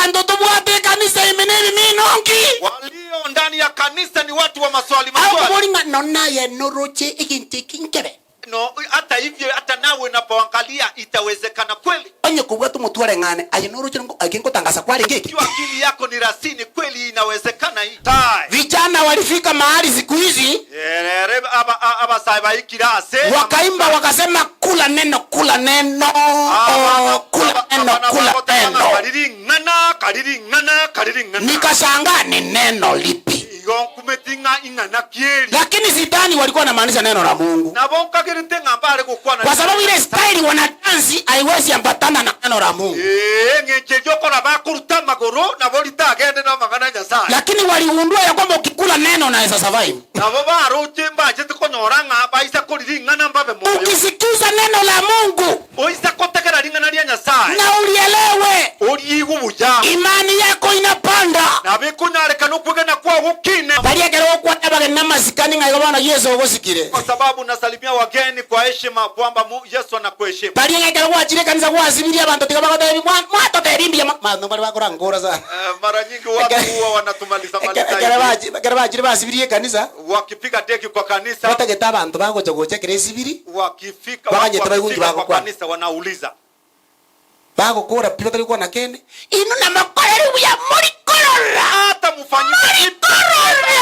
Abanto tobwate ekanisa ime nebimino nki? Walio ndani ya kanisa ni watu wa maswali maswali. Agokobori ng'a nonye naye noroche egento eke nkebe. No hata hivyo hata nawe unapoangalia itawezekana kweli? Onye kobwata omotwe oreng'ane, aye noroche nko eke nkotangasa kwarenge eke. Ikiwa akili yako ni rasini kweli inawezekana hii? Tai. Vijana walifika mahali siku hizi Ere aba abasae baikire ase wakaimba wakasema kula neno kula neno Abana oh, kula neno abana kula bagoteba ng'a neno. kari ring'ana kari ring'ana kari ring'ana. Nikashangaa ni neno lipi? Igo nkumeti ng'a ing'ana ki eri. Lakini sidhani walikuwa wanamaanisha neno la Mungu, Nabo nkagerete ng'a mbare gokwana kwa ring'ana sababu ria ile Nyasae. staili wanadansi haiwezi ambatana na neno la Mungu. Ee, eng'encho eria okora bakoruta amagoro, nabo ritagende namang'ana a Nyasae. Lakini waligundua ya kwamba ukikula neno unaweza survive. Nabo baroche mbachete konyora ng'a baisa kori ring'ana mbabe moyo. Ukisikiza neno la Mungu Oisa kotegera ring'ana ria Nyasae, na ulielewe, oriigwe buya, imani yako inapanda. nabo ekonyarekana okwegena kwao gokine. Tari ekero gokwana abageni namasikani ng'a igo bono Yeso ogosikire. Kwa sababu nasalimia wageni kwa heshima kwamba mu Yesu anakuheshimu. Tari ng'a ekero gwachire ekanisa gwasibirie abanto tiga bagotebia mwa mwatotebia mbuya mo abanto mbare bakorankora sana. Eh, mara nyingi watu huwa wanatumaliza maliza Ekero hivi. bachi ekero bachire basibirie ekanisa. Wakipiga deki kwa kanisa. Batagete abanto bagocha gocha ekero esibiri. Wakifika, watu Baganyete baigwe inki wakifika kwa bagokwana. kanisa wanauliza. Bagokora pi batari gokwana kende. Inwe namokoreri buya mori korora. Hata mufanyike Mori kipi korora.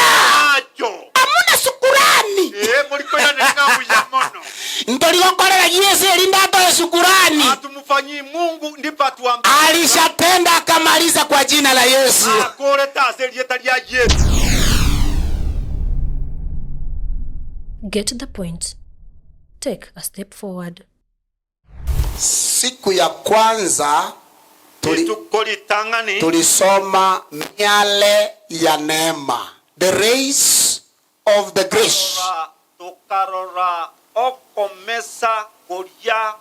macho. Hamuna sukurani. Ee, mori koiraneria ng'a buya mono. Ntori gokorera Yeso erinde atoe sukurani. Hatumufanyii Mungu ndipo atuambie. Alishatenda akamaliza kwa jina la Yesu. Akorete ase erieta ria Yesu. Get the point. Take a step forward. Siku ya kwanza tuli, Rituko ritang'ani. tulisoma miale ya neema, the rays of the grace. Tokarora, tokarora okomesa koria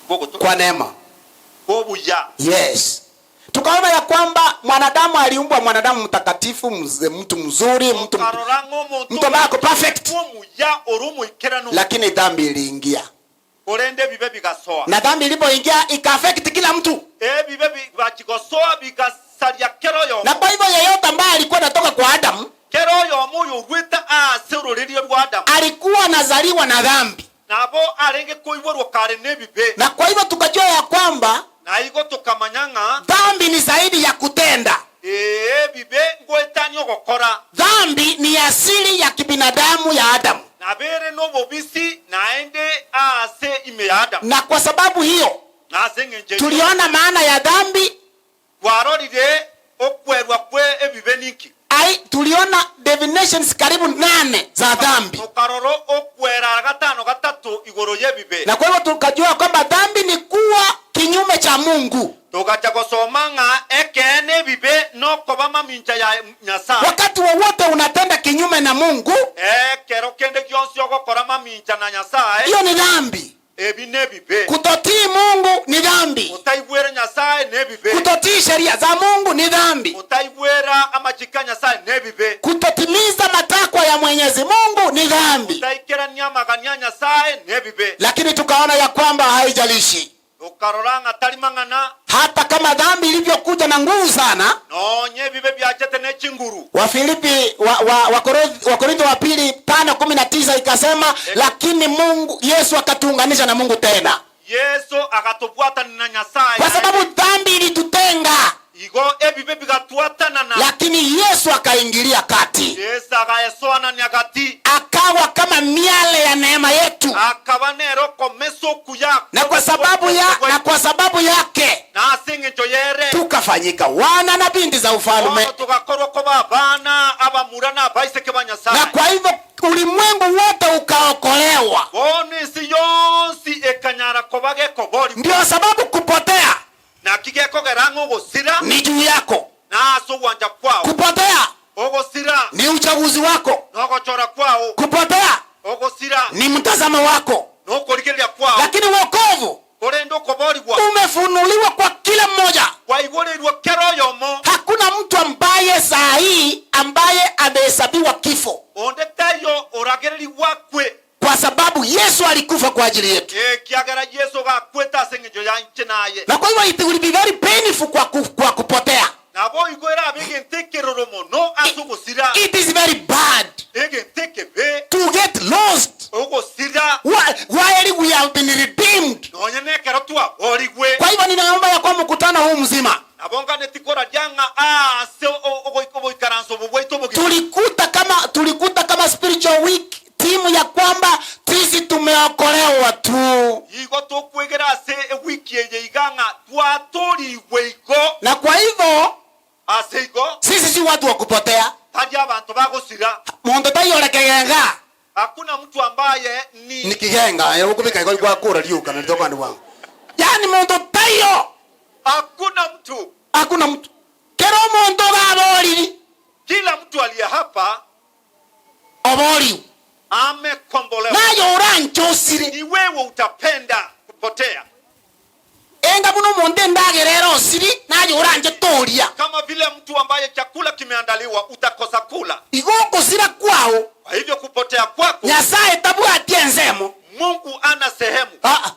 gogoto- Kwa neema. kwobuya. Yes. Tukaona ya kwamba mwanadamu aliumbwa mwanadamu mtakatifu, mz- mtu mzuri, mtu, Tokarora ng'a omonto mtu ambaye ako perfect, omuya ore omoikeranu, lakini dhambi iliingia, korende ebibe bigasoa. na dhambi ilipoingia ika-affect kila mtu, Ebibe bigachigosoa bigasaria kera na oyomo. kwa hivyo yeyote ambaye alikuwa anatoka kwa Adamu Kera oyomo oyorwete aase ororeria rwa Adamu. alikuwa anazaliwa na dhambi, Nabo arenge koiborwa kare nebibe. na kwa hivyo tukajua ya kwamba Na igo tokamanya ng'a dhambi ni zaidi ya kutenda. ee, ebibe ngoetania ogokora. Dhambi ni asili ya kibinadamu ya Adamu, Nabo ere nobobisi naende aase ime ya Adamu. na kwa sababu hiyo Na ase engencho eyio tuliona maana ya dhambi kwarorire okwerwa kwe ebibe ninki. Ai, tuliona definitions karibu nane za dhambi, Tokarora okwera gatano gatato igoro y'ebibe. na kwa hivyo tukajua kwamba dhambi ni kuwa kinyume cha Mungu. Togacha gosoma ng'a ekeene ebibe nokoba mamincha ya Nyasae. Wakati wowote unatenda kinyume na Mungu, Ekero kende gionsi ogokora mamincha na Nyasae, hiyo ni dhambi. Ebi nebibe. Kutotii Mungu ni dhambi. Gotaigwera Nyasae nebibe. Kutotii sheria za Mungu ni dhambi. Gotaigwera amachiko a Nyasae nebibe. Kutotimiza matakwa ya Mwenyezi Mungu ni dhambi. Gotaikerania amagania a Nyasae nebibe. Lakini tukaona ya kwamba haijalishi. Tokarora ng'a tari mang'ana. Hata kama dhambi ilivyokuja na nguvu sana. Nonye ebibe biachete ne chinguru. Wafilipi wa, wa, wa Korintho wa pili 5:19 ikasema, lakini Mungu Yesu akatuunganisha na Mungu tena. Yeso agatobwatania na Nyasae Kwa sababu dhambi ilitutenga. Igo ebibe bigatwatanana. Lakini Yesu akaingilia kati. Yeso agaesoanania gati. Akawa kama miale ya neema yetu. Akaba nere okomesa okuya Na kwa sababu ya, na kwa sababu yake Na ase engencho y'ere. tukafanyika wana na binti za ufalume. Bono togakorwa koba abana abamura na abaiseke ba Nyasae. Na kwa hivyo ulimwengu wote ukaokolewa. Bono ense yonsi ekanyara koba gekoborigwa. Ndio sababu kupotea Naki gekogera ng'a ogosira ni juu yako. Nase ogwancha kwao. Kupotea Ogosira ni uchaguzi wako. Nogochora kwao. Kupotea Ogosira ni mtazamo wako. Nokorigereria kwao. Lakini wokovu Korende okoborigwa umefunuliwa kwa kila mmoja. Kwaigoreirwe kera oyomo. Hakuna mtu ambaye saa hii ambaye amehesabiwa kifo. Onde taiyo oragererigwe akwe. Kwa sababu Yesu alikufa kwa ajili yetu. Ekiagera Yeso gakwete ase engencho ya inche naye. Na kwa hivyo it will be very painful kwa. huu mzima. Nabo nganeti koraria ng'a aase oboikaranso obo bwaito obogima. Tulikuta kama tulikuta kama spiritual week team ya kwamba sisi tumeokolewa tu. Igo tokwegera ase ewiki eye iga ng'a twatoorigwe igo. Na kwa hivyo Ase igo. Sisi si watu wa kupotea. Tari abanto bagosira. Monto taiyo ore kegenga. Hakuna mtu ambaye ni. Ni kigenga, ere okobeka igo gwakora rioka na ritokwani bwango. Yaani monto taiyo. Hakuna mtu. Hakuna mtu. Kera omonto ogaboriri. Kila mtu aliye hapa. Oboriwe. Amekombolewa. Naye oranche osire. Ni wewe utapenda kupotea. Enga buna omonto endagera ere osiri, naye oranche toria. Kama vile mtu ambaye chakula kimeandaliwa utakosa kula. Igo okosira kwao. Kwa hivyo kupotea kwako. Nyasae tabwati ensemo. Mungu ana sehemu. Aa.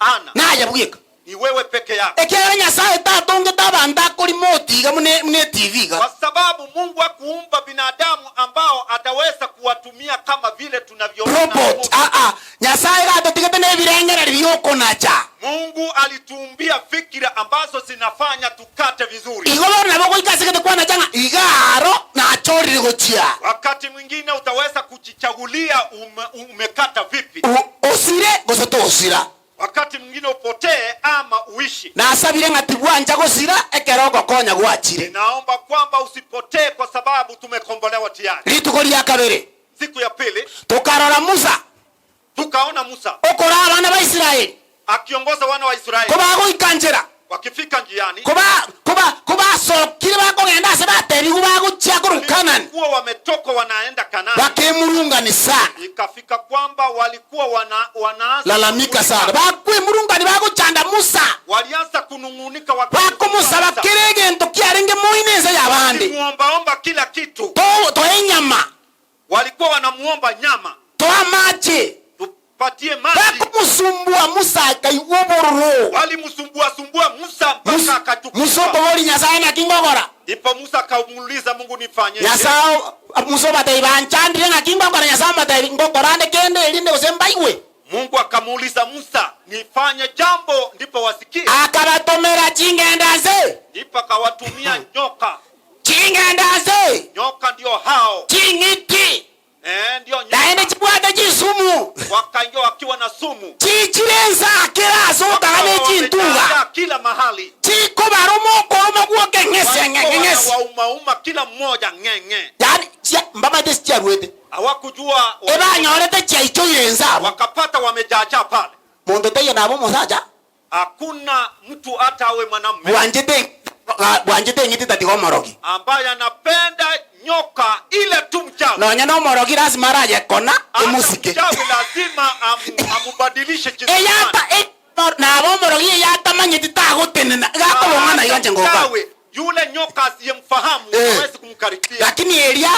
Ana. Naye bweka. Ni wewe peke yako. Ekiagera Nyasae tatongete abanto akorimoti iga buna buna etivi iga. Kwa sababu Mungu hakuumba binadamu ambao ataweza kuwatumia kama vile tunavyoona Robot, movie. aa. Nyasae iga atotigete nebirengererio biokonacha. Mungu alituumbia fikira ambazo zinafanya tukate vizuri. Igo bono nabo goika ase egete kwanacha ng'a iga aro nachorire gochia. Wakati mwingine utaweza kujichagulia ume, umekata vipi. O, osire gose tosira. Wakati mwingine upotee ama uishi. Nasabire ng'a tibwancha gosira ekero ogokonya gwachire. Ninaomba kwamba usipotee kwa sababu tumekombolewa tayari. Rituko ria kabere. Siku ya pili. Tokarora Musa. Tukaona Musa. Okoraa abana ba Israeli. Akiongoza wana wa Israeli. Kobagoika nchera. Wakifika njiani. Koba, koba, kobasokire bakogenda ase batebigwe bagochia korwa Kanani. Walikuwa wametoka wanaenda Kanani. Bakemurungani sana. Ikafika kwamba walikuwa wana, wanaanza Lalamika sana. kunung'unika. Bakwemurungani bagochanda Musa. Walianza kunung'unika wakimsumbua Bakomosaba Musa. kera egento kiarenge moino ense y'abande. Wakimuombaomba kila kitu. To, toe enyama. Walikuwa wanamuomba nyama. Toe amache. Tupatie maji. Bakomosumbua Musa akaigwa obororo. Walimsumbua sumbua Musa mpaka Musa akachukizwa. okoboria Nyasae naki ngokora? Ndipo Musa akamuuliza Mungu nifanyeje? Nyasae Musa obatebia banchandire ng'aki ngokora? Nyasae omotebi ngokora ande kende erinde gose mbaigwe. Mungu akamuuliza Musa nifanye jambo ndipo wasikie? Akabatomera chingenda nse. Ndipo akawatumia nyoka. Chingenda nse. Nyoka ndio hao. Ching'iti. Eh, ndio nyoka. Naende chibwate chisumu. Wakaingia wakiwa na sumu. Chichire ense kera ase ogokaga ne Wakawa chintuga. wamejaajaa kila mahali. Chikobaroma okoroma gwoka eng'ese Walikuwa eng'ese. wanawaumauma kila mmoja ng'eng'e. Yaani chia mbamaete ase chiaruete. Hawakujua Ebanyorete chiaichoire ense abwo. wakapata wamejaajaa pale. Monto taiyo nabe omosacha. Hakuna mtu hata awe mwanamume. Bwanchete bwanchete eng'iti tatiga omorogi. Ambaye anapenda nyoka ile tu mchawi. Nonya na omorogi lazima araye kona Hata emosike. mchawi lazima amu, amubadilishe kisimani. Eyata e, nabe omorogi eyatamanyeti tagotenena gakobong'ana iga Hata inche ngoka. mchawi yule nyoka asiyemfahamu Eh. hawezi kumkaribia. Lakini eria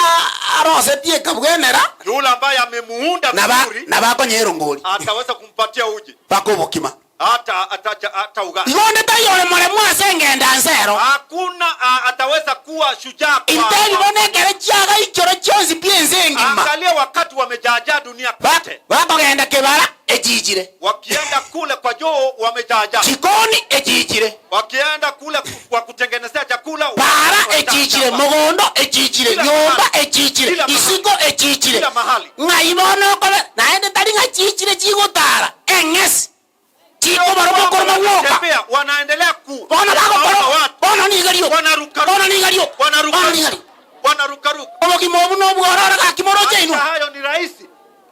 arosetie ekabwenera Yule ambaye amemuunda naba vizuri nabakonya erongori ataweza kumpatia uji mpaka obokima. hata hata hata ugali. Igo onde taiyo ore moremu ase engendo nse ero. Hakuna a, ataweza kuwa shujaa kwa, Intebi kwa bono ekero chiagaichora chionsi pi ense engima. angalia wakati wamejaajaa dunia Ba- kote, bakogenda kebara echichire, wakienda kule kwa joo wamejaajaa, chikoni echichire, wakienda kule ku- kwa kutengenezea chakula para wamejaajaa. echichire, mogondo echichire, Kila nyomba mahali. echichire, Kila mahali. isiko echichire. Kila mahali. Ng'ai bono okobe naende tari ng'a chichire chigotara eng'esi chikobaroma okoroma gwoka. Wanatembea, wanaendelea ku Bono bagokora kuwaona watu bono niga rioka Wanaruka- bono niga rioka wanaruka bono niga rioka wanarukaruka. obogima obu nobwororo gaki moroche Maisha inwe hayo ni rahisi,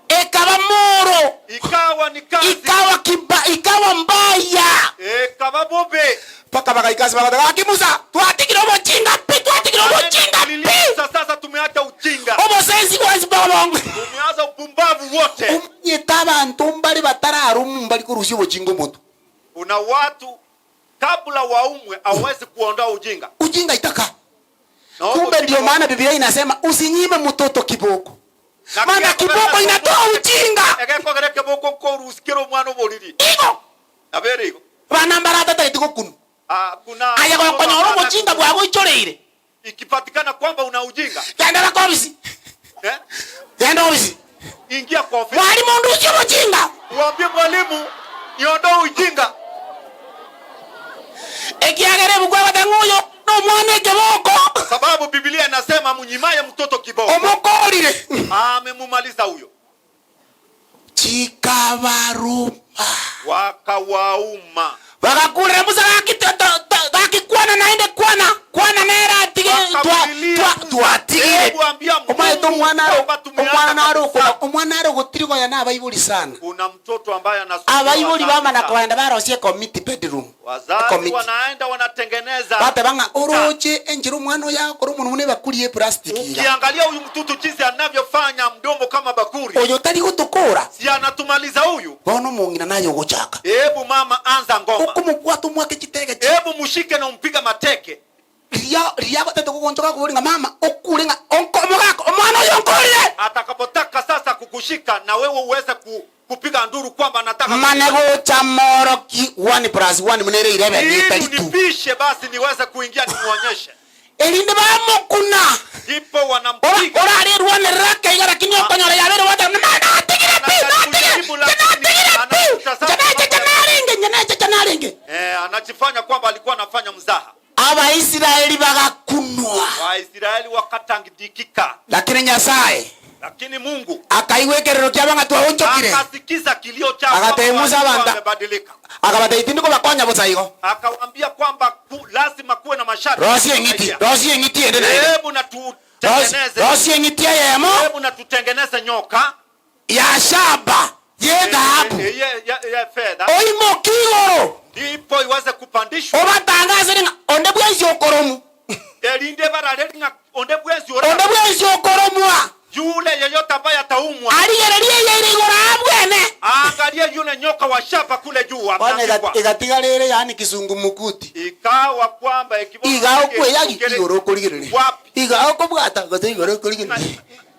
ekaba moro ikawa ni kazi, ikawa kiba ikawa mbaya ikaba bobe. mpaka bagaika ase bagoteba gaki Musa twatigire obochinga pi twatigire obochinga pi Musa, sasa tumeacha ujinga, obosensi bwensi bobonge tumeanza upumbavu wote. omanyete abanto mbare batararumu mbari korusia obochinga omonto Kuna watu kabla waumwe hawezi kuondoa ujinga. Ujinga itaka Na huo kumbe ujinga ndio maana Biblia inasema usinyime mtoto kiboko Na maana kia- kiboko inatoa ujinga egekogera ekeboko nkorusikera omwana oboriri igo nabere igo bana mbaratataeti gokunu Ah, kuna aye gokonyora obochinga bwagoichoreire ikipatikana kwamba una ujinga genda baka obisi eh? genda obisi ingia kwa ofisi mwalimu ndusie obochinga uambie mwalimu niondoe ujinga. Ekiagera ebuku egoteba ng'a oyo nomwana ekeboko. Kwa sababu Biblia inasema amnyimaye mtoto kiboko. Omokoorire. Amemumaliza huyo. Chikabaruma. Wakawauma. Bagakurera Musa, Gaki gaki kwana naende, kwana, kwana nere atige, twatigire. Omanyete omwana are omwana nare okona omwana are ogotirigoya na abaibori sana. Kuna mtoto ambaye anasumbua Abaibori wazazi bamana sana. kogenda barosia ecommittee bedroom, Wazazi ecommittee. wanaenda wanatengeneza Bateba ng'a ta. oroche enchera omwana oyo agokora omonwa buna ebakuri y'eplastic iga. Ukiangalia huyu mtoto jinsi anavyofanya mdomo kama bakuri. Oyo tari gotokora. Si anatumaliza huyu? Bono omong'ina naye ogochaka. Hebu mama anza ngoma. Okomobwata omwake chitege chi. Hebu mushike na umpiga mateke. Riria riria agotete kogonchoka akobori ng'a mama okure ng'a onko omogaka omwana oyo onkorire. Atakapotaka sasa kukushika na wewe uweze ku, kupiga nduru kwamba anataka Mane gocha moroki one plus one buna ere 11 ili etari two. unipishe basi niweze kuingia nimuonyeshe. Erinde bamokuna. Ndipo Ora wanampiga. orarerwanerere akaiga lakini okonyora yabeire gwateba buna mama natigire pi natigire Anajaribu inche lakini natigire pi anamtazama inche necheche narenge inche necheche narenge. Eh, anajifanya kwamba alikuwa anafanya mzaha. Abaisraeli bagakunwa. Waisraeli wakatangidikika. Lakini Nyasae Lakini Mungu akaigwa ekerero kiabo ng'a twaonchokire. akasikiza kilio chao Akatebi kwamba Musa walikuwa abanta. wamebadilika. Akabatebia, Tindi kobakonya bosa igo. Akawaambia kwamba ku, lazima kuwe na masharti. Rosia eng'iti, rosia eng'iti ende naende. Hebu na tutengeneze, Rosia eng'iti eyemo hebu na tutengeneze nyoka ya shaba y'edhahabu, ye, ye, ye fedha oimoke igoro ndipo iweze kupandishwa obatangasere ng'a onde bwensi okoromu, erinde barare ng'a onde bwensi ora onde bwensi okoromwa yule yeyote ambaye ataumwa arigererie eyeire igoro abwene. aangalie yule nyoka wa shaba kule juu Bono ameandikwa. igatigara ere yaani kizungumkuti. Ikawa kwamba ikiwa Iga okweyagi igoro okorigereria. wapi Iga okobwata gose igoro okorigereria.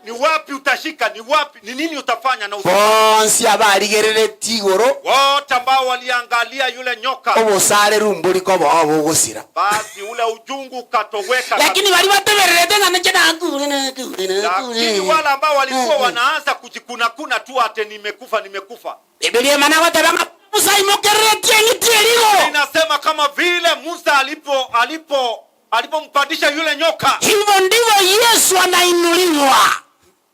ni wapi utashika, ni wapi, ni nini utafanya na usi. Bonsi abarigereretie igoro Wote ambao waliangalia yule nyoka, obosare rumbori koba bogosira. basi ule ujungu ukatoweka. Lakini bari batebererete ng'a ninche nakure nakure Lakini nakure. wale ambao walikuwa wanaanza kujikunakuna tu ate nimekufa nimekufa. Bibilia emana goteba ng'a Musa aimokereretie eng'iti eria igoro. Inasema kama vile Musa alipo alipo alipompandisha yule nyoka, Hivyo ndivyo Yesu anainuliwa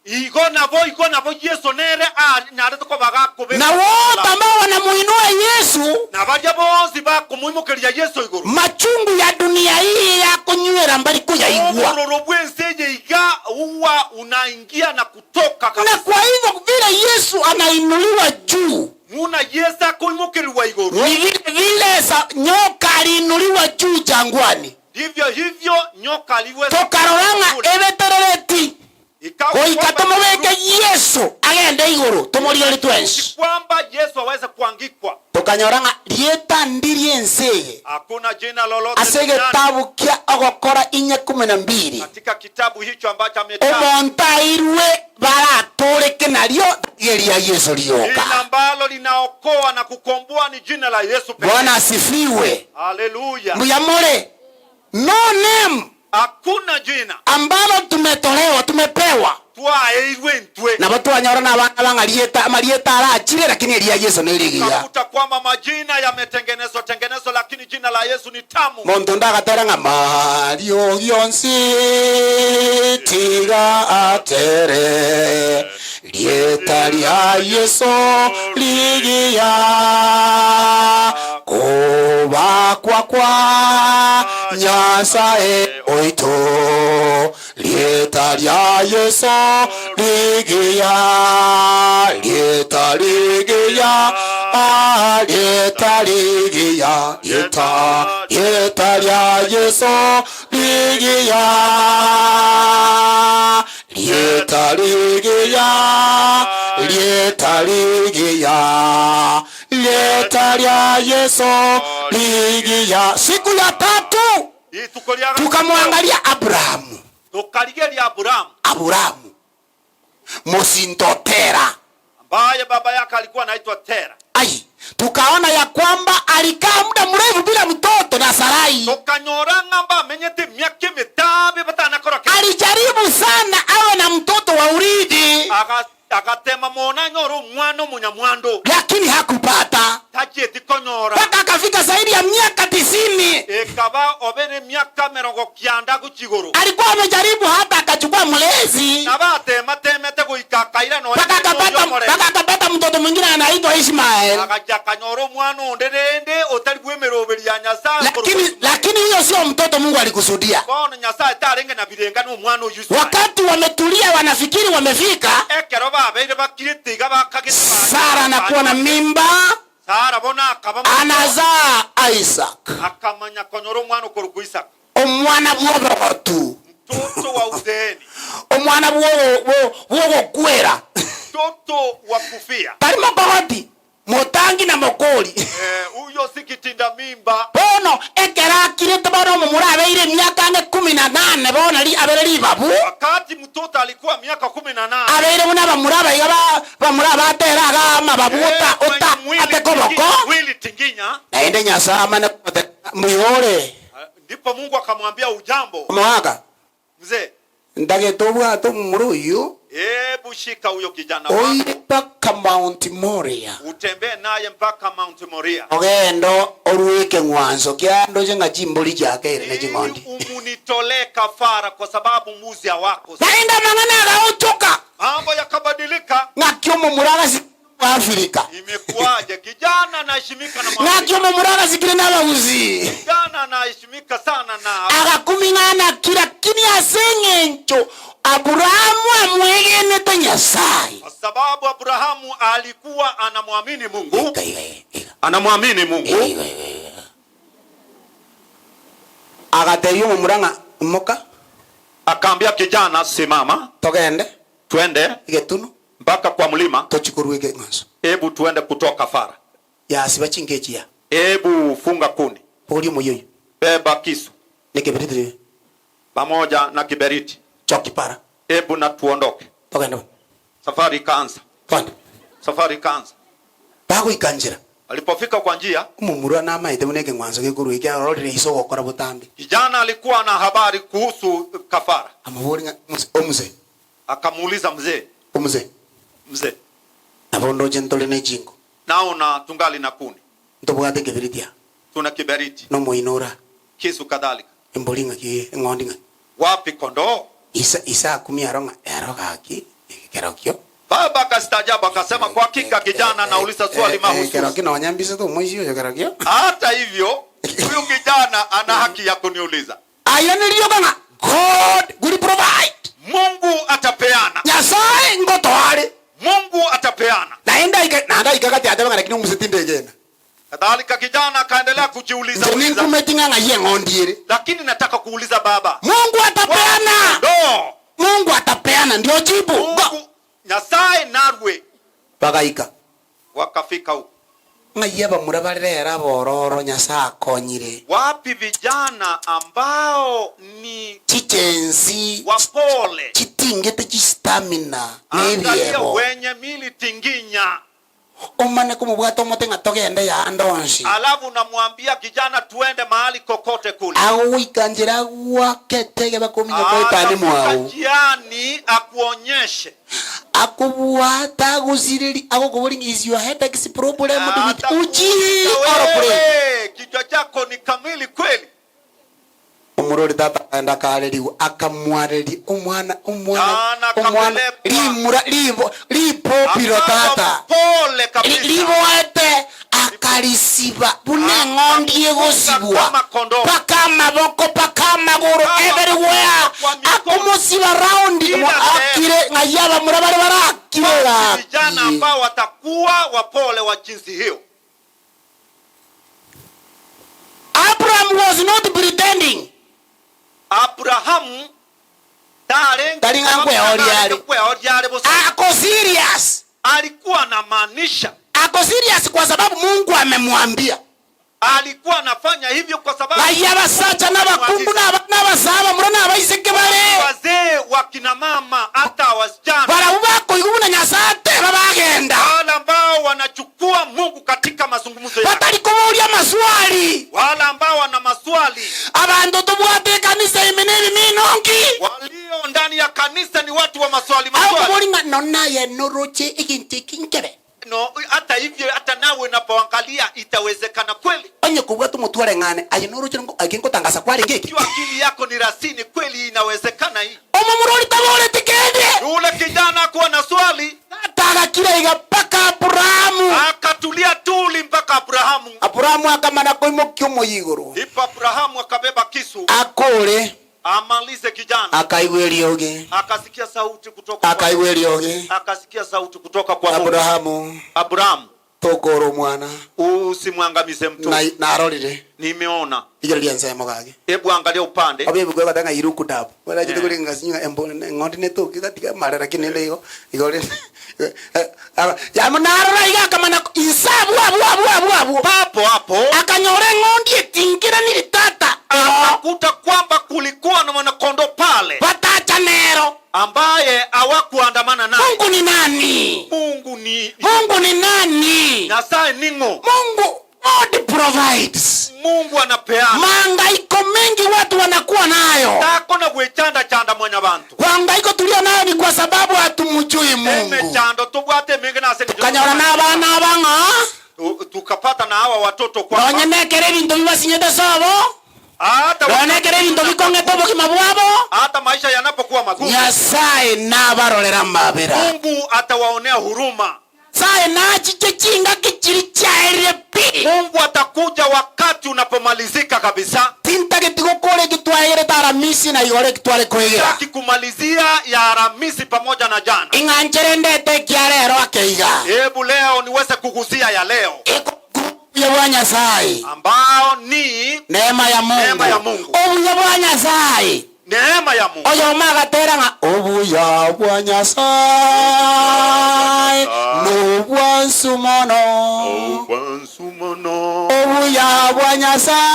igo nabo igo nabo Yesu nere anyarete koba gakobeka na wote ambao wanamuinua Yesu na baria bonsi bakomoimokeria Yesu igoro machungu ya dunia hii ya kunywera mbali kuyaigwa. obororo bwense eye iga huwa unaingia na kutoka Na kabisa kwa hivyo vile Yesu anainuliwa juu, muna Yesu akoimokerwa igoro ni vile vile sa, nyoka aliinuliwa juu jangwani, ndivyo hivyo nyoka aliweza tokarora ng'a ebeterereti Ikawa goika kwamba tomobeke Yesu agende igoro tomorigererie twensi kwamba Yesu aweze kuangikwa. tokanyora ng'a rieta ndiri ense eye Hakuna jina lolote ase duniani egetabu kia ogokora inya kumi na mbili katika kitabu hicho ambacho ametaja omonto airwe baratoreke nario rigeria Yesu jina rioka. ambalo linaokoa na kukomboa ni jina la Yesu pekee. Bwana asifiwe. Haleluya! Muyamore, no name Hakuna jina ambalo tumetolewa tumepewa twaeirwe ntwe nabo twanyora na abana bang'arieta amarieta arachire lakini eria Yesu nerigiya kakuta kwamba majina yametengenezwa tengenezwa, lakini jina la Yesu ni tamu. monto ndagatera ng'a mario gionsi tiga atere rieta ria Yesu rigiya kobakwa kwa Nyasaye oito rieta ria Yesu rigiya rieta rigiya ah, rieta rigiya rieta rieta ria Yesu rigiya rieta rigiya rieta rigiya rieta ria Yesu rigiya. Siku ya tatu Ituko lia tukamwangalia Abrahamu, tukarigeria Abrahamu Abrahamu mosintotera ambaye baba yake alikuwa anaitwa Tera. ai, tukaona ya kwamba alikaa muda mrefu bila mtoto na Sarai. Tukanyora ng'amba amenyete miaka mitabe batanakora kindu. Alijaribu sana awe na mtoto wa urithi, Aga- agatema mona nyoro omwana omunyamwando lakini hakupata. Tachieti konyora. Mpaka akafika zaidi ya miaka tisini. Ekaba obe nemiaka emerongo kianda gochia igoro. Alikuwa amejaribu hata akachukua mlezi. Nabo ateema-teemete goika akaira nonya Mpaka nere noyio akapata, omoreri. mpaka akapata mtoto mwingine anaitwa Ishmael. Agachia akanyora omwana onde rende otari bw'emeroberi ya Nyasae korwa Lakini, Ismaeli. lakini huyo sio mtoto Mungu alikusudia. Bono Nyasae tarenge na birenga nomwana oyio Ismaeli. Wakati wametulia wanafikiri wamefika, Ekero babeire bakirete iga bakagete Sara anakuwa na mimba, Sara bono akaba morito, anazaa Isaac. akamanya konyora omwana okorokwa Isaka. Omwana bw'obogotu. Mtoto wa uzeeni. Omwana bw'ogokwera. Mtoto wa kufia. Tari mokogoti, motangi na mokori. Eh, huyo si kitinda mimba. Bono ekero akirete bono omomura abeire emiaka ang'e kumi na nane bono ri abere ribabu. Wakati mtoto alikuwa miaka kumi na nane. Abeire buna abamura abaiga ba bamura abatera iga amababu Eh, ota mwenye ota mwili ate tingi- koboko. mwili tinginya. Naende Nyasae amane komotebia, Mbuya ore? Eh, Ndipo Mungu akamwambia ujambo. Omogaka, Mzee, ntagete obwate omomura oyio, hebu shika huyo kijana wako oire mpaka Mount Moria. utembee naye mpaka Mount Moria Ogende orue ekeng'wanso kia ndoche ng'a chimbori chiakeire ne ili ching'ondi. umunitolee kafara kwa sababu mbuzi hawako. Naende amang'ana agaonchoka, Mambo yakabadilika. ng'aki omomura agasi Africa. Imekuwaje? Kijana anaheshimika na Ng'aki Mwafrika. omomura agasikire n'abagusi. Kijana anaheshimika sana na Agakuming'ana ki, lakini ase eng'encho Abrahamu amwegenete Nyasae. kwa sababu Abrahamu alikuwa anamwamini Mungu, Iga, iga, iga. anamwamini Mungu. Iga, iga, iga. Agatebia omomura ng'a imoka Akaambia kijana, simama togende twende egetunu mpaka kwa mlima, tochi korwa ekeng'wanso. hebu tuende kutoa kafara, Yasiba chinka echiya. hebu funga kuni, Bogoria omoyio oyio beba kisu na ekeberiti riria. pamoja na kiberiti, Choki para. hebu na tuondoke. Togende bono. Safari ikaanza, Twende. safari ikaanza. Bagoika nchera, Alipofika kwa njia, omomura namaete buna ekeng'wanso gekorwa eke arorire ise ogokora botambe. kijana alikuwa na habari kuhusu kafara, Amobori ng'a omose omose akamuuliza mzee, omose, mzee, nabo ndoche ntore ne chinko, naona tungali na kuni, ntobwate ekeberiti aa, tuna kiberiti, na omoino ore aa, kisu kadhalika, embori ng'aki eng'ondi ng'aki. wapi kondoo? Isa ise akumia aro ng'a ero gaki ekerokio. Baba akastaajabu akasema, kwa hakika kijana anauliza swali mahususi. Kerokio nonya mbisete omoisia oyo kerokio. Hata hivyo huyu kijana ana haki ya kuniuliza. Ayio nerioka ng'a God will provide. Mungu atapeana. Nyasae ngotoa are. Mungu atapeana. Naende aika naende aika gati ateba ng'a lakini omuse tindegena. Kadhalika kijana akaendelea kujiuliza Inche uliza. ninkumeti ng'a ng'ai eng'ondi ere. Lakini nataka kuuliza baba. Mungu atapeana. Ndo. Mungu atapeana ndio jibu. Go. Mungu Nyasaye narwe. Bagaika. Wakafika huko. Ng'ai abamura bare rero abororo Nyasae akonyire. Wapi vijana ambao ni Chichensi wapole. chitingete chistamina na Angalia ebiebo. wenye mili tinginya. Omane komobwata omote ng'a togende yande onsi. Alafu namwambia kijana tuende mahali kokote kule. Agogoika nchera agoake etege bakominyoka etani Atafika mwao. njiani akuonyeshe. Akobwata agosireri agokoboria ng'a is your headaches problem with uji Atakuuliza or brain? wewe, kichwa chako ni kamili kweli? Omorori tata akaenda akarerigwa akamwareria omwana omwana Kana omwana kapelekwa. rimura ribo ripopiro Akawa tata mpole Ri- kabisa. riboete akarisiba buna eng'ondi egosibwa Kama kondoo. paka amaboko paka amagoro Kama everywhere kwa mikono. akomosiba round Kila Mo- sehemu. akire ng'ai abamura bare barakire Basi vijana gaki ambao watakuwa wapole wa jinsi hiyo. Abraham was not pretending. Abrahamu tarenge Tari ng'a nkweoria are. kweoria are bosa. Ako serious. Alikuwa anamaanisha, Ako serious kwa sababu Mungu amemwambia. alikuwa anafanya hivyo kwa sababu Ng'ai abasacha n'abakungu n'aba- n'abasae abamura n'abaiseke bare. wazee wakina mama hata wasichana Barabwo bakoigwa buna Nyasae ateba bagenda. wale ambao wanachukua Mungu katika mazungumzo yake, Batari koboria amaswali. wale ambao wana maswali, Abanto tobwate ekanisa ime nebimina onki. walio ndani ya kanisa ni watu wa maswali maswali. Agokobori ng'a nonya aye noroche egento eke nkebe. No, hata hivyo hata nawe unapoangalia itawezekana kweli? Onye kobwata omotwe oreng'ane, aye noroche ngo eke ngotangasa kwarenge eke? Ikiwa akili yako ni rasini kweli inawezekana hii? Omomura oria taboreti kende. Yule kijana hakuwa na swali, Tata agakira iga mpaka Abrahamu. akatulia tuli mpaka Abrahamu. Abrahamu akamana koimokia omoyio igoro. Ndipo Abrahamu akabeba kisu Akore amalize kijana. akaigwa eriogi, Akasikia sauti kutoka kwa, akaigwa eriogi, akasikia sauti kutoka kwa Mungu. Abrahamu Abrahamu, tokora omwana usimwangamize mtu. Na- narorire Nimeona. rigereria ensemo gaki Hebu angalia upande. obe ebuku egoteba ng'a iruku dabu Eh. kore ngasinywa embo eng'ondi netoki gatiga amarera lakini ende igo igo rende yamo narora iga akamana inse abwo abwo abwo abwo abwo Papo hapo akanyora eng'ondi etingeraniri tata akakuta kwamba kulikuwa na mwanakondoo pale batacha nero ambaye hawakuandamana naye. Mungu ni nani? Mungu ni Mungu ni nani? Nyasaye ning'o? Mungu God provides. Mungu anapeana Mahangaiko mengi watu wanakuwa nayo, tako na gwechanda chanda mwanya bantu mahangaiko tulio nayo ni kwa sababu hatumjui Mungu. emechando tubwate mingi nase Tukanyora n'abana abang'a tukapata na hawa watoto kwamba nonye nekere ebinto bibasinyete sobo hata nonye nekere ebinto bikong'ete obogima bwabo hata maisha yanapokuwa magumu Nyasaye nabarorera mabera Mungu atawaonea huruma. Nyasaye nachiche chingaki chiri chaerire pi Mungu atakuja wakati unapomalizika kabisa. tintageti gokora eki twaegerete aramisi na igoro eki tware koegera Taki kumalizia ya Aramisi pamoja na jana. ing'anchere ndete ekia rero akeiga Hebu leo niweze kugusia ya leo obuya bwa Nyasaye ambao ni neema ya Mungu Neema ya Mungu. obuya bwa Nyasaye neema ya Mungu. oyomo agatera ng'a obuya bwa Nyasaye nobwa nsumono obuya bwa Nyasaye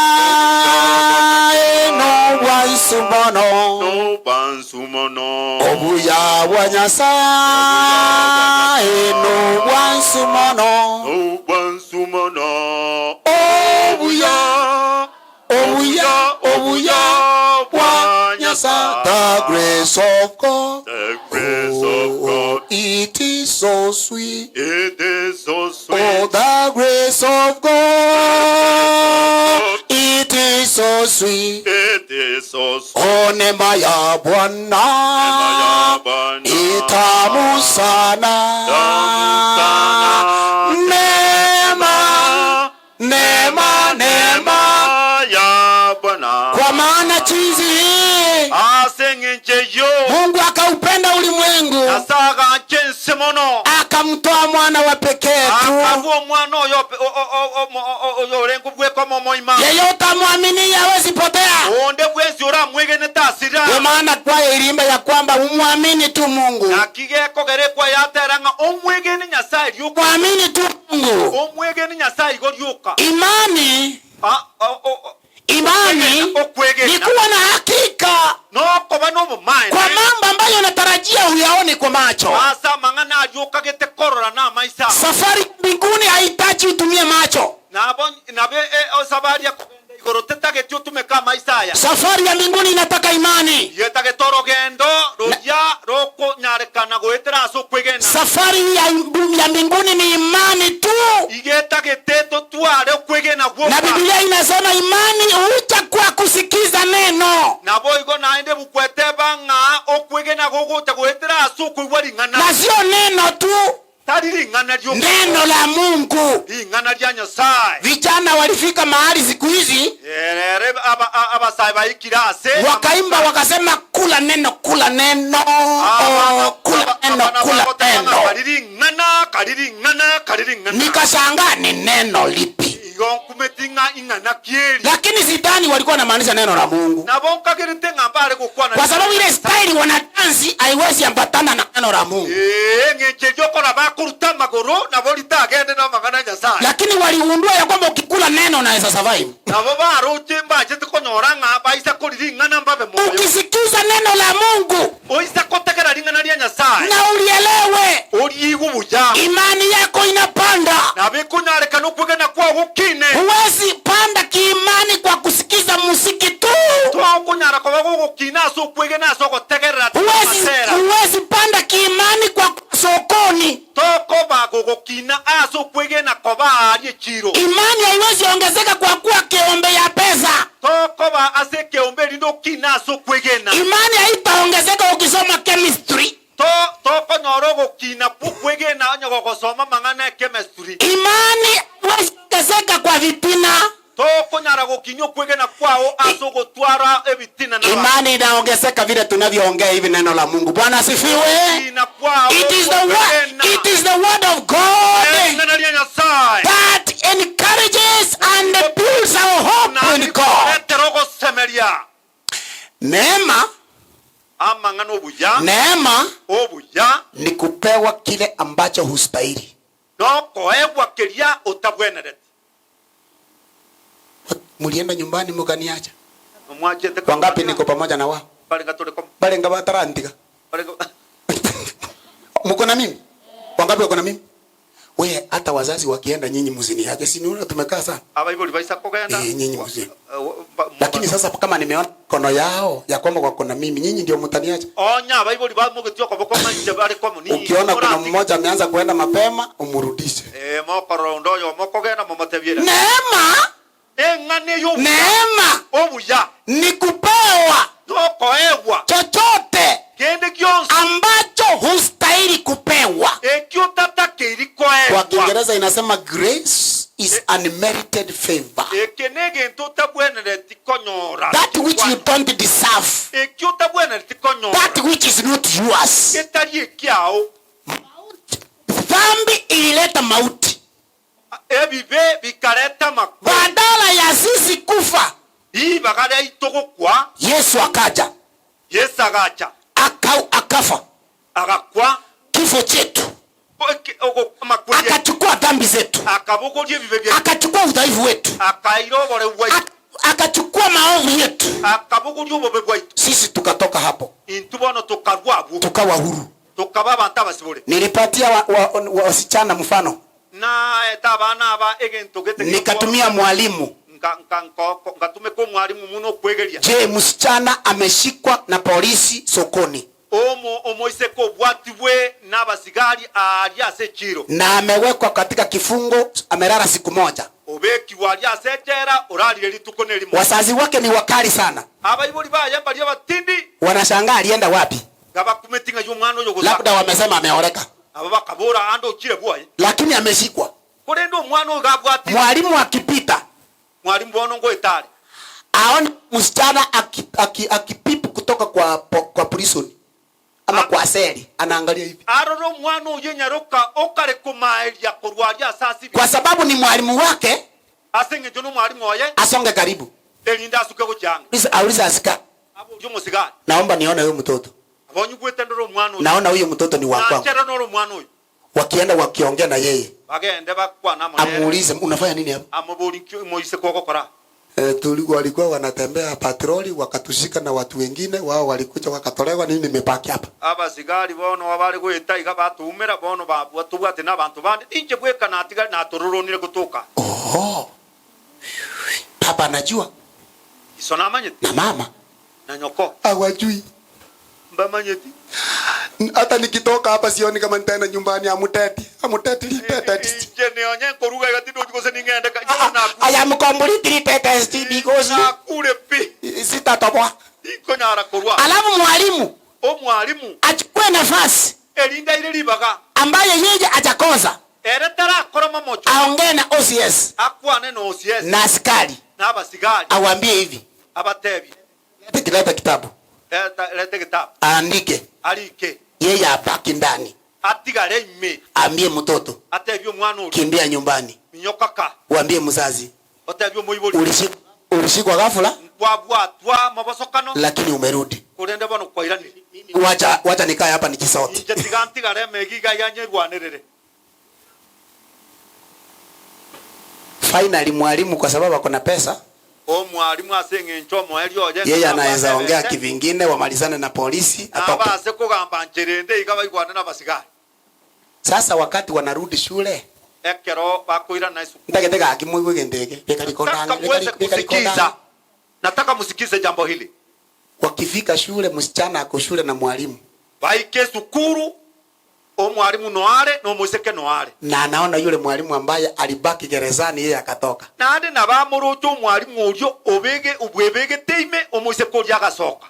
nobwa nsumono obuya bwa Nyasaye nobwa nsumono obuya obuya obuya bwa Nyasaye the grace of God The grace of God, it is so sweet it is so Oh, sweet. the grace of God, it is so sweet. It is so sweet. Oh, neema ya Neema ya Bwana Bwana. itamu sana. Tamu sana. Neema, neema, neema, ya Bwana. kwa maana chizi hii Aseng'encheyo Mungu akaupenda ulimwengu Nyasaye aganche ense mono akamtoa mwana wa pekee tu, akarua omwana oyo oyo orengo bwekoma omoima yeyote amwamini hawezi potea. onde bwensi oramwegenete asira Ndio maana kwaya iliimba ya kwamba umwamini tu Mungu, naki gekogera ekwaya yatera ng'a omwegene Nyasaye rioka mwamini tu Mungu. omwegene Nyasaye igo rioka Imani, Ah, o- o- o- imani ni okwegena kuwa na hakika nokoba nobomaene kwa mambo ambayo unatarajia uyaone kwa macho. ase amang'ana ariokagete korora na amaisa Safari mbinguni haihitaji utumie macho. nabo nabe e, osabari akogenda igoro tetageti otumeka amaisa aya Safari ya mbinguni inataka imani. yetagete orogendo roria rokonyarekana goetera ase okwegena Safari ya, ya mbinguni ni imani tu, igetagete totware okwegena na gwoka Biblia inasema imani huja kwa kusikiza neno nabo igo naende bukweteba ng'a okwegena gogocha goetera ase okoigwa ring'ana na sio neno tu, tari ring'ana rioka neno la Mungu. ring'ana ria Nyasaye Vijana walifika mahali siku hizi erere abasae baikire ase wakaimba wakasema, kula neno, kula neno, oh, kula neno, kula neno. kariring'ana kariring'ana kariring'ana Nikashangaa ni neno lipi? igo nkumeti ng'a ing'ana kieri Lakini sidhani walikuwa wanamaanisha neno la Mungu, nabo nkagerete ng'a mbare gokwana kwa sababu ile staili wanadansi haiwezi ambatana na neno la Mungu. ee ng'encho erio okora bakoruta amagoro nabo ritagende na amang'ana ya Nyasaye Lakini waligundua ya kwamba ukikula neno unaweza survive. nabo baroche mbachete konyora ng'a baisa koriring'ana mbabe moyo Ukisikiza neno la Mungu oisa kotegera ring'ana ria Nyasaye na ulielewe, oriigwe buya imani yako inapanda. nabo ekonyarekana okwegena kwago kine Huwezi panda kiimani kwa kusikiza muziki tu. twakonyara koba gogokina ase okwegena ase ogotegerera Huwezi, amasera huwezi panda kiimani kwa sokoni. sokoni. Tokoba gogokina ase okwegena koba aaria echiiro. Imani haiwezi ongezeka kwa kuwa keombe ya pesa. Tokoba ase ekeombe erinde okine ase okwegena. Imani haitaongezeka ukisoma chemistry. To, tokonyora ogokina kw'okwegena onye gogosoma amang'ana e chemistry. Imani haiwezi ongezeka kwa vitina. Tokonyara gokinia okwegena kwao ase ogotwara ebitina na abanto. Imani inaongezeka vile tunavyoongea hivi neno la Mungu. Bwana asifiwe. Ogokina kwao It is the word, gw'okwegena. it is the word of God Ring'ana ria Nyasae. that encourages and builds our hope Na in God. rikoretera ogosemeria. Neema, Amang'ana obuya, neema obuya ni kupewa kile ambacho hustahili. nokoegwa keria otabwenereti. Mulienda nyumbani mukaniacha. Mwachete Wangapi niko pamoja na wao? Barenga tore kom. Barenga batarantiga. Barenga Mko na mimi? Wangapi wako na mimi? We hata wazazi wakienda nyinyi msiniache. Si niona tumekaa sana. abaibori baisa kogenda. Eh, nyinyi mzee. Eh, ba- Lakini sasa kama nimeona mikono yao ya kwamba wako na mimi, nyinyi ndio mtaniacha. Onya abaibori bamogetie okoboko ng'a inche bare komo ninyi. Ukiona kuna mmoja ameanza kuenda mapema, umrudishe. Eh, mokorora onde oyomo okogenda momotebie ere. Neema, Eng'ana ey'obuya. neema Obuya. ni kupewa Nokoegwa. chochote Kende gionsi. ambacho hustahili kupewa. Ekio tatakeiri Kwa koegwa. Kiingereza inasema grace is unmerited favor. Eke negento otabwenereti konyora. That which you don't deserve. Ekio otabwenereti konyora. That which is not yours. Getari ekiao. Dhambi ilileta mauti. Ebibe bikareta amakwa. Badala ya sisi kufa, Ribaga riaito gokwa. Yesu akaja Yesu agacha. aka, akafa Agakwa. kifo chetu, Oke- ogo- amakweri akachukua dhambi zetu, akabogoria ebibe biaito. akachukua udhaifu wetu, Akaira oboreu bwaito. ak- akachukua maovu yetu. Akabogoria obobe bwaito. Sisi tukatoka hapo Intwe bono tokarwa abwo. tukawa huru. Tokaba abanto abasibore. Nilipatia wasichana wa, wa mfano, Naete abana aba egento gete nikatumia mwalimu. Nka- nka- nko- ngatumeka omwalimu muno okwegeria. Je, msichana ameshikwa na polisi sokoni Omo omoiseke obwatibwe n'abasigari aria ase echiro. na amewekwa katika kifungo, amelala siku moja. Obekirwe aria ase echela orarire rituko nerimo. Wazazi wake ni wakali sana, Abaibori baye mbaria abatindi wanashangaa alienda wapi. gabakumeti ng'a omwana oyo gosa. Labda wamesema ameoleka, Abo bakabora ande ochire bwoye. lakini ameshikwa. Korende omwana oyo gabwatire. Mwalimu akipita Mwalimu bono ngoetare. aone msichana akipipu aki, aki akipipu kutoka kwa, po- kwa prison ama kwa seli, anaangalia hivi, Arore omwana oyo enyaroka okare komaeria korwa aria ase asibi. kwa sababu ni mwalimu wake, Ase eng'encho na omwalimu oye asonge karibu, erinde asuke gochanga. Aulize- aulize askari, Aboria omosigari. naomba nione huyu mtoto, Abonyigwete ndore omwana oyo. naona huyu mtoto ni wa kwangu. Nachera nore omwana oyo. Wakienda wakiongea na yeye, Bagende bakwana amo nere. amuulize unafanya nini hapa? Amobori nki moise kogokora. E, tulikuwa walikuwa wanatembea patroli wakatushika na watu wengine wao walikuja wakatolewa, nini nimebaki hapa. Abasigari bono abare goeta iga batoumera bono babwa tobwate na abanto bande inche bweka natiga natororonire gotoka. Oho, baba anajua Iso namanyete na mama na nyoko hawajui. mbamanyeti. Hata nikitoka hapa sioni kama nitaenda nyumbani. Amuteti amuteti litetesti Inche nionye nkoruga iga tindochi gose ning'ende ka I am completely tetesti because nakure pi sitatoboa. tinkonyara korwa. Alafu mwalimu Omwalimu achukue nafasi erinde aire ribaga ambaye yeye ajakosa, ere tarakora mamocho aongee na OCS akwane na OCS na askari, na abasigari awambie hivi, abatebi lete leta kitabu leta leta egetabu aandike, arike yeye abaki ndani, atigare ime aambie mtoto atebie omwana oria kimbia nyumbani, minyokaka uambie mzazi otebie omoibori ulishikwa ulishikwa ghafula, nkwabwatwa mobosokano lakini umerudi. korende bono kwairanire Wacha wacha nikae hapa nikisoti. inche tiga ntigare emegi iga yanyerwanerere. Finally mwalimu kwa sababu ako na pesa, Omwalimu ase eng'encho omoerio oye yeye anaweza ongea kivingine, wamalizane na polisi atoke. nabase kogamba ncherende iga baigwane na abasigari. Sasa wakati wanarudi shule Ekero bakoirana esukuru. ndagete gakimwigwe gendege Nataka muweze kusikiza. Nataka musikize jambo hili. Wakifika shule, msichana ako shule na mwalimu, Baike sukuru. Omwalimu noare, na omoiseke noare. Na anaona yule mwalimu ambaye alibaki gerezani yeye akatoka. Naende nabo amoroche omwalimu oria obege bwebegete ime, omoiseke oria agasoka.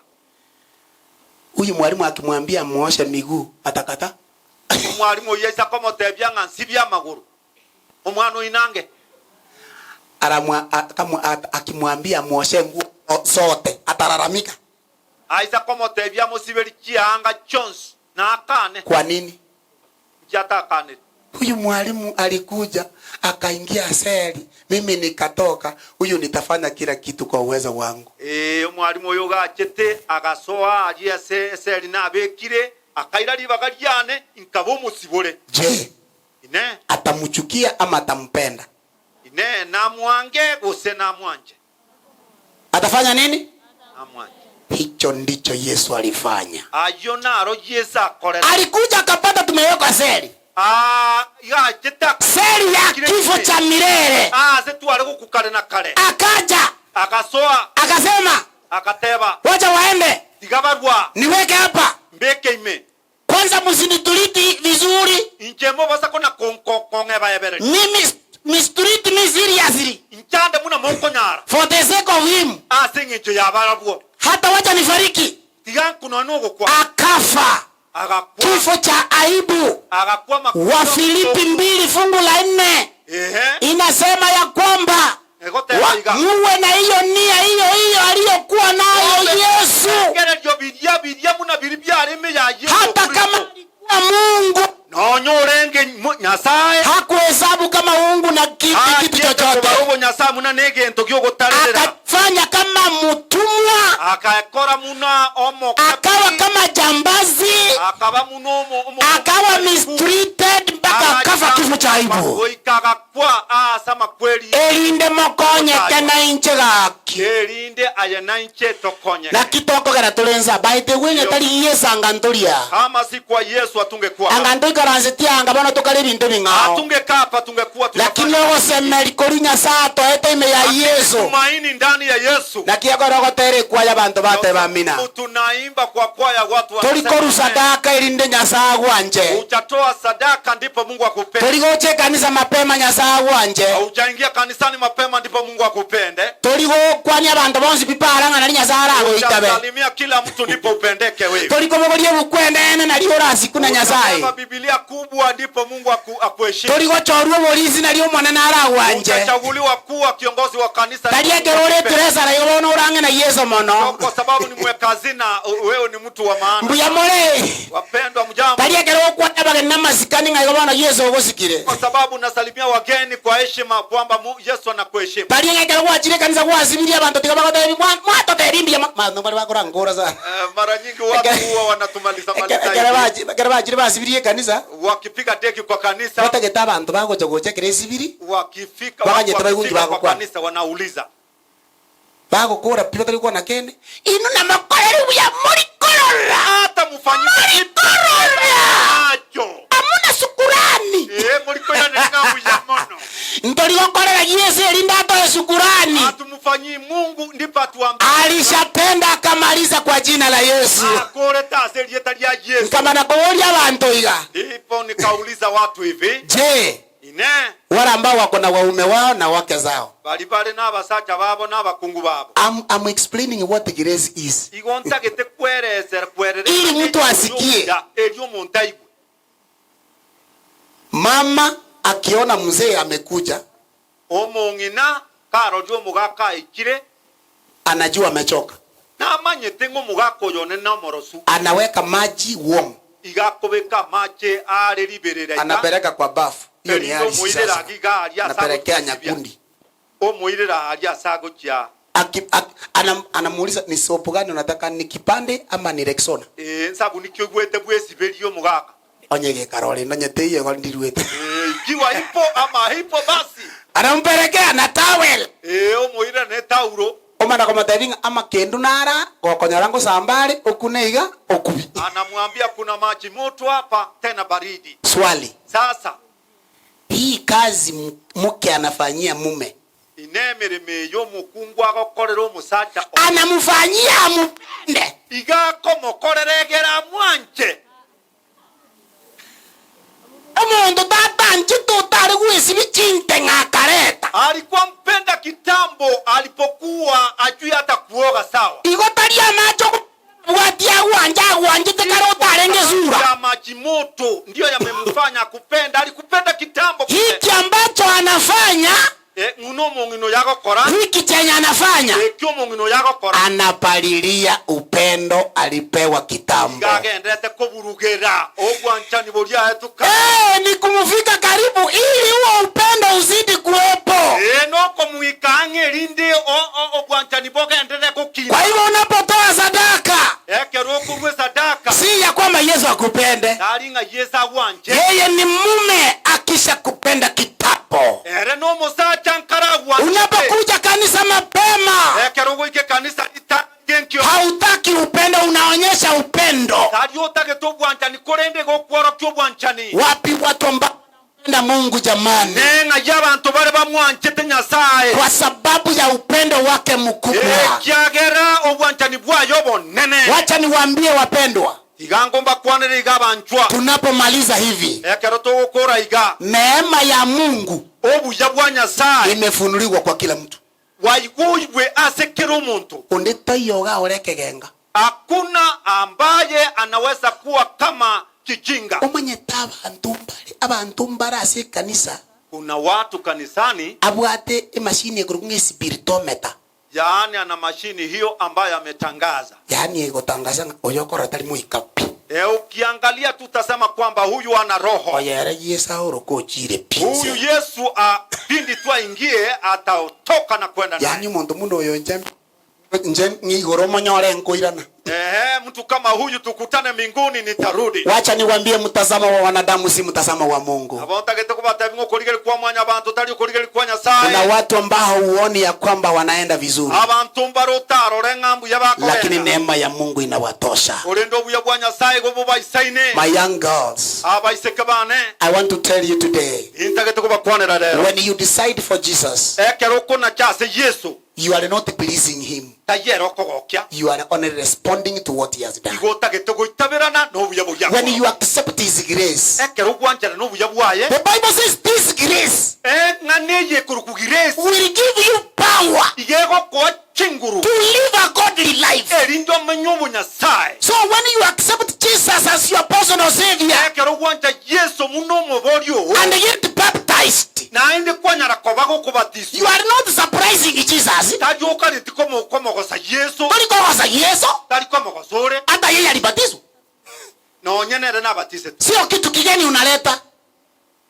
Huyu mwalimu akimwambia amuoshe miguu atakataa. Omwalimu oyio aisa komotebia ng'a nsibie amagoro, omwana oyio nange. Aramwa akamwa akimwambia amuoshe nguo zote atalalamika. Aisa komotebia amosiberie chianga chionsi, naakane. Kwa nini? Inki ataakanire? Huyu mwalimu alikuja akaingia seli, mimi nikatoka, huyu nitafanya kila kitu kwa uwezo wangu. Ee, omwalimu oyo ogachete agasoa aria ase eseli nabekire, akaira ribaga riane, inkaba omosibore. Je, Inee! atamuchukia ama atampenda? Inee! Namwange gose namwanche? Atafanya nini? Namwanche. Hicho ndicho Yesu alifanya. Ayio naro Yeso akorete. Alikuja akapata tumewekwa seli. Aa, iga achete Seli ya kifo cha milele. Aase tware gokwa kare na kare. Akaja Agasoa akasema, agateba, wacha waende, Tiga barwa, niweke hapa mbeke ime. kwanza, msinituriti vizuri Inche mobasa kona kong'ebaebereria. mimi, mistreat me seriously Inchande buna monkonyara for the sake of him, ase eng'encho y'abarabwo. hata wacha nifariki. Tiga nkunwa nogokwa. Akafa Agakwa, kifo cha aibu. agakwa makundo. Wafilipi mbili fungu la nne Ehe, inasema ya kwamba egoteba wa, iga. muwe na hiyo nia hiyo hiyo aliyokuwa nayo Yesu, Egererio biria biria buna biri biareme ya Yesu hata Kristo. kama alikuwa Mungu Nonya orenge mu- Nyasaye hakuhesabu kama uungu na kitu, kitu achiete chochote, kobara obonyasaye muna negento giogotarerera akafanya kama mtumwa, akakora muna omokabi akawa kama jambazi, akaba muna omo- omo- akawa mistreated mpaka akafa kifo cha aibu. goika agakwa ase amakweri Erinde mokonyeke na inche gaki erinde aye nainche tokonyeke na kitokogera tulenza by the way nyatari yesanga ntoria kama si kwa Yesu atungekuwa anga ntoikaransetie anga bono tokare ebinto ebing'ao atungeka hapa tungekuwa lakini tunafanya ogosemeri kori nyasaye atoete ime ya Yesu tumaini ndani ya Yesu naki ekero ogotera ekwaya abanto bateba amina tunaimba kwa kwaya watu tori wanasema koru amen. sadaka erinde nyasaye agwanje Hujatoa sadaka ndipo Mungu akupende. tori gocha ekanisa mapema nyasaye agwanje Haujaingia kanisani mapema ndipo Mungu akupende. tori gokwania abanto bonsi pi parang'a nari nyasaye aragoitabe Utasalimia kila mtu ndipo upendeke wewe. tori kobogoria ebuku nari orasiku na nyasaye Utabeba Biblia kubwa ndipo Mungu aku, akuheshimu. tori gochorwa oborisi nari omwana naragwanje Utachaguliwa kuwa kiongozi wa kanisa tari ndipo ekero Mungu ore akupende. eturesara igo bono orang'e na Yesu mono Kwa sababu ni mweka hazina, wewe ni mtu wa maana. mbuya more Wapendwa, mjambo. tari ekero okwana abageni na amasikani ng'a igo bono Yesu ogosikire Kwa sababu nasalimia wageni kwa heshima kwamba Mu- Yesu anakuheshimu. tari ng'a ekero gwachire ekanisa gwasibirie abanto tiga bagotebia mwatotebia mbuya mo-" bari bakora nkora sana Eh, mara nyingi watu huwa wanatumaliza maliza Ekero hivi. bachi- ekero bachire basibirie ekanisa Wakipiga deki kwa kanisa batagete abanto bagocha gochakera esibiri wakifika Bakanyete watu baigungi wakifika kwa bagokwana. kanisa wanauliza bagokora pi batari kwana kende inu namokoreri buya morikorora hata mufanyike morikorora nacho amuna sukurani eh mulikoyanenga buya mono ntorigokorera Yesu erinde atoe sukurani atumufanyii Mungu ndipo atuambie alishatenda akamaliza kwa jina la Yesu akoreta ase erieta lya Yesu nkamana koworia abanto iga ndipo nikauliza watu hivi je ine wale ambao wako na waume wao na wake zao bali bali n'abasacha babo n'abakungu babo I'm, I'm explaining what grace is igo ntagete kweresera kwerera Ili mtu asikie. eri omuntu aigwe mama akiona mzee amekuja omong'ina karori omogaka aikire anajua amechoka namanyete ng'a omogaka oyo one nomorosu anaweka maji warm igakobeka amache are riberera iga anapeleka kwa bafu hiyo ni erinde hali omoirera sasa giga aria ase anapelekea agochia nyakundi omoirera aria ase agochia Aki- ak- anam- anamuuliza ni sopo gani unataka ni kipande ama ni Rexona Eh, nsabuni kioigwete bwesiberie omogaka onye gekarore nonyete iyo ngo ndiruete Eh, ikiwa ipo ama ipo basi anampelekea na towel Eh, omoirera ne tauro omana komotebia ama kendo nara gokonyora ngosambare okune iga okubi anamwambia kuna maji moto hapa tena baridi swali sasa hii kazi m- mke anafanyia mume ine emeremo eyo omokungu agokorera omosacha anamfanyia amupende iga akomokorera egera amwanche. agwanchete otare gwesibia chinteng'a akareta. Alikuwa mpenda kitambo alipokuwa ajui hata kuoga sawa. Igo tari amache okobwatia agwancha agwanchete kare otarenge esura. Ya maji moto ndiyo yamemfanya akupenda, alikupenda kitambo kule. Hiki ambacho anafanya Eh, ng'una omong'ina oyo agokora. Hiki chenye anafanya. Eki omong'ina oyo agokora. Anapalilia upendo alipewa kitambo. Iga agenderete koburugera obwanchani boria aetwe kare. Eh, ni kumufika karibu ili huo upendo uzidi kuwepo. Ee, nokomoika ang'e erinde obwanchani bogenderere gokina. Kwa hivyo unapotoa sadaka. Ekero okorua esadaka. Si ya kwamba Yesu akupende. Tari ng'a Yeso agwanche. Yeye ni mume akisha kupenda kitambo. Ere nomosacha nkaragwanchete. Unapokuja kanisa mapema. Ekero ogoika ekanisa ritang'ani genkio. Hautaki upendo unaonyesha upendo. Tari otagete obwanchani korende igo okworokia obwanchani. Wapi watu ambao wanampenda Mungu jamani? Neng'ai abanto bare bamwanchete Nyasae. Kwa sababu ya upendo wake mkubwa. Ekiagera obwanchani bwaye obonene. Wacha niwaambie wapendwa. Tiga ngombakwanere iga abanchwa. Tunapomaliza hivi. Ekero togokora iga. Neema ya Mungu. Obuya bwa Nyasae. Imefunuliwa kwa kila mtu. Bwaigugwe ase kera omonto. Onde taiyo iga ore ekegenga. Hakuna ambaye anaweza kuwa kama kijinga. Omanyete abanto mbare abanto mbare ase ekanisa. Kuna watu kanisani. Abwate emashini ekorokwa ng'a espiritometa. Yaani ana mashini hiyo ambayo ametangaza. Yaani egotangaza ng'a oyo okorora tari moika pi. E, ukiangalia tu utasema kwamba huyu hana roho. Oyo ere Yesu aoroke ochire pi Huyu inse. Yesu a, pindi tu aingie atatoka na kwenda naye. Yaani omonto buna oyo inche inche ng'a igoro omonyore nkoirana. Ehe, mtu kama huyu tukutane mbinguni nitarudi. Wacha niwaambie mtazamo wa wanadamu si mtazamo wa Mungu. Nabo ntagete kobatebia ng'a okorigereria kwa mwanyabanto tari okorigereria kwa Nyasae. Kuna watu ambao huoni ya kwamba wanaenda vizuri. Abanto mbare otarore ng'a mbuya bakogenda. Lakini neema ya Mungu inawatosha. Korende obuya bwa Nyasae igo bobaisaine. My young girls. Abaiseke bane. I want to tell you today. Nintagete kobakwanera rero. When you decide for Jesus. Ekero okonacha ase Yeso. You are not pleasing him. Taiyo ere okogokia. You are only responding to what he has done. Igo otagete goitaberana nobuya boria When you akora. accept his grace. Ekero ogwanchana nobuya bwaye. The Bible says this grace. Eng'ana eye ekorokwa giresi. Will give you power. Iga egokoa chinguru. To live a godly life. Erinde omenye obonyasae. So when you accept Jesus as your personal savior. Ekero ogwancha Yeso buna omoboria oo. And get baptized. Naende kwanyara koba gokobatiswa. You are not surprising Jesus. Tari okareti komogosa Yeso. Tori kogosa Yeso. Tari komogosa ore. Hata yeye alibatizwa. Nonye nere nabatisetwe. Sio kitu kigeni unaleta.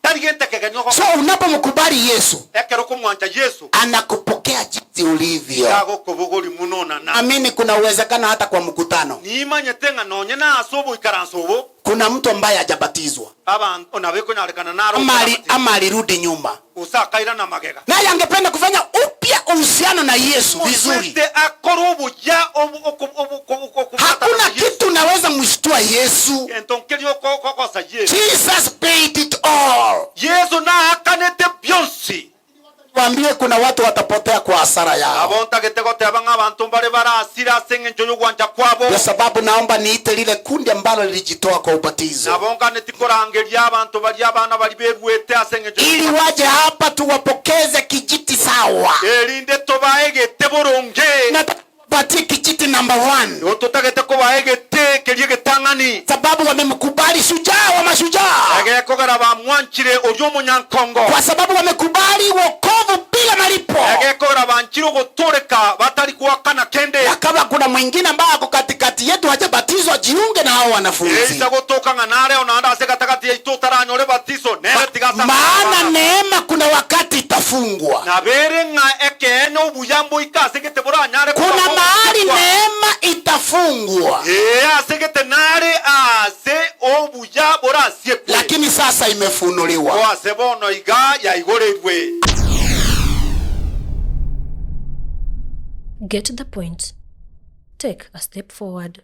Tari gento ekegeni ogokora. So unapomkubali Yesu. Ekero okomwancha Yeso. Anakupokea jinsi ulivyo. Iga agokobogoria buna onana. Amini kuna uwezekano hata kwa mkutano. Nimanyete ng'a nonye nase oboikaranso obo. Kuna mtu ambaye hajabatizwa. Abanto nabo ekonyarekana naro Ama ali, otarabatizwa. ama alirudi nyuma. Gose akairana magega. Naye angependa kufanya upya uhusiano na Yesu vizuri. Omwete akore obuya obu- oku- obu- oku- okobwatana Hakuna na Yesu. kitu naweza mshtua Yesu. Gento nkeria oko- okogosa Yesu. Jesus paid it all. Yeso naakanete bionsi. Niwaambie kuna watu watapotea kwa hasara yao. Nabo ntagete goteba ng'a abanto mbare barasire ase engencho y'ogwancha kwabo. Ndio sababu naomba niite lile kundi ambalo lilijitoa kwa ubatizo. Nabo nganeti korangeria abanto baria abana baria beruete ase engencho Ili waje hapa tuwapokeze kijiti sawa. Erinde tobae egete boronge. Nataka tuwapatie kijiti number one. Nigo totagete kobaa egete keria egetang'ani. Sababu wamemkubali shujaa wa mashujaa. Egekogera bamwanchire oria omonyankongo. Kwa sababu wamekubali wokovu bila malipo. Egekogera banchire ogotooreka batari goakana kende. Na kama kuna mwingine ambaye ako katikati yetu hajabatizwa jiunge na hao wanafunzi. Eisa gotoka ng'a nareo naende ase gatagati yaito otaranyore ebatiso, nere tiga ase Maana amang'ana. neema kuna wakati itafungwa. Nabo ere ng'a ekeene obuya mboike ase gete boranyare Kuna koba mahali bogokwa. neema itafungwa. Ee, ase gete nare aase obuya borasiekwe. Lakini sasa imefunuliwa. Ko ase bono iga yaigoreirwe. Get the point. Take a step forward.